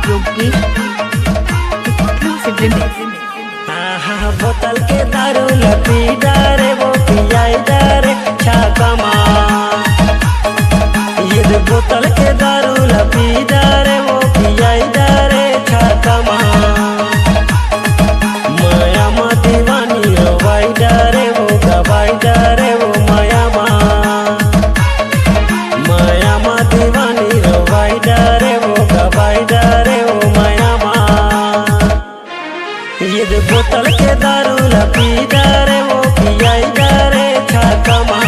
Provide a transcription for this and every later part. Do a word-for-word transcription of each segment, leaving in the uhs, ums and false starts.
Yogesh exclusive remix. आहा, बोतल के दारू ला पी डारे वो पियाई डारे छाका मा। ये दे बोतल के दारू ला पी डारे वो पियाई डारे छाका मा। माया मा दीवानी रोवाई डारे वो गवाई डारे वो माया मा। माया मा दीवानी रोवाई डारे वो गवाई डारे वो माया मा। ये दे बोतल के दारू ला पी डारे वो पियाई डारे छाका मा।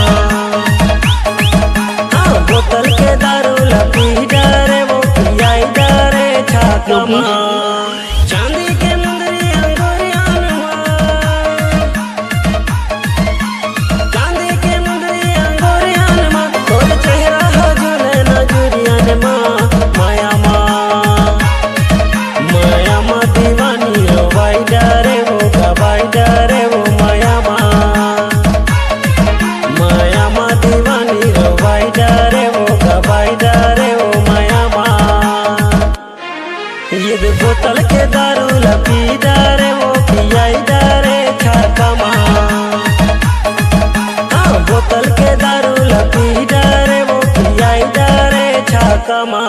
हाँ, बोतल के दारू ला पी डारे वो पियाई डारे छाका मा। चांदी के मुंदरी अंगोरियान मा, चांदी के मुंदरी अंगोरियान मा, तोर चेहरा हो झूले नजुरियान मा, माया मा। माया मा दीवानी रोवाई डारे वो गवाई डारे वो माया मा। माया मा दीवानी रोवाई डारे वो गवाई डारे वो माया मा। ये दे बोतल के दारू ला पी डारे वो पियाई डारे छाका मा। हाँ, बोतल के दारू ला पी डारे वो पियाई डारे छाका मा।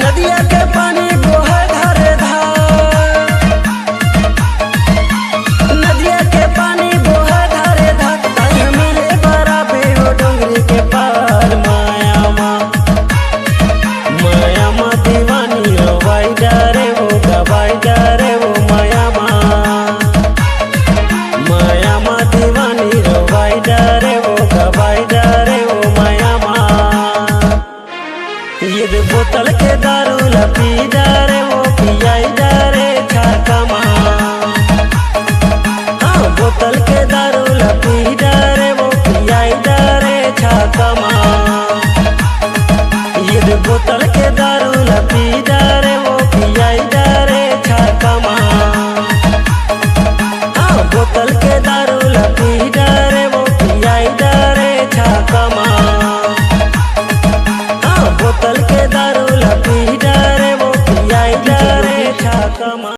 नदिया के पानी बोहे धारे धार, नदिया के पानी बोहे धारे धार, ताई मिले बराबे वो डोंगरी के पार। माया मा, माया मा दीवानी रोवाई डारे वो गवाई डारे वो माया मा। माया मा दीवानी रोवाई डारे वो गवाई डारे वो माया मा। ये दे बोतल के दारू ला पी डारे वो पियाई डारे छाका मा। हाँ, बोतल के दारू ला पी डारे वो पियाई डारे छाका मा। ये दे बोतल के दारू ला पी डारे वो पियाई डारे छाका मा। हाँ, बोतल के दारू ला पी डारे वो पियाई डारे छाका मा। हाँ, बोतल के दारू ला पी डारे वो पियाई डारे छाका मा।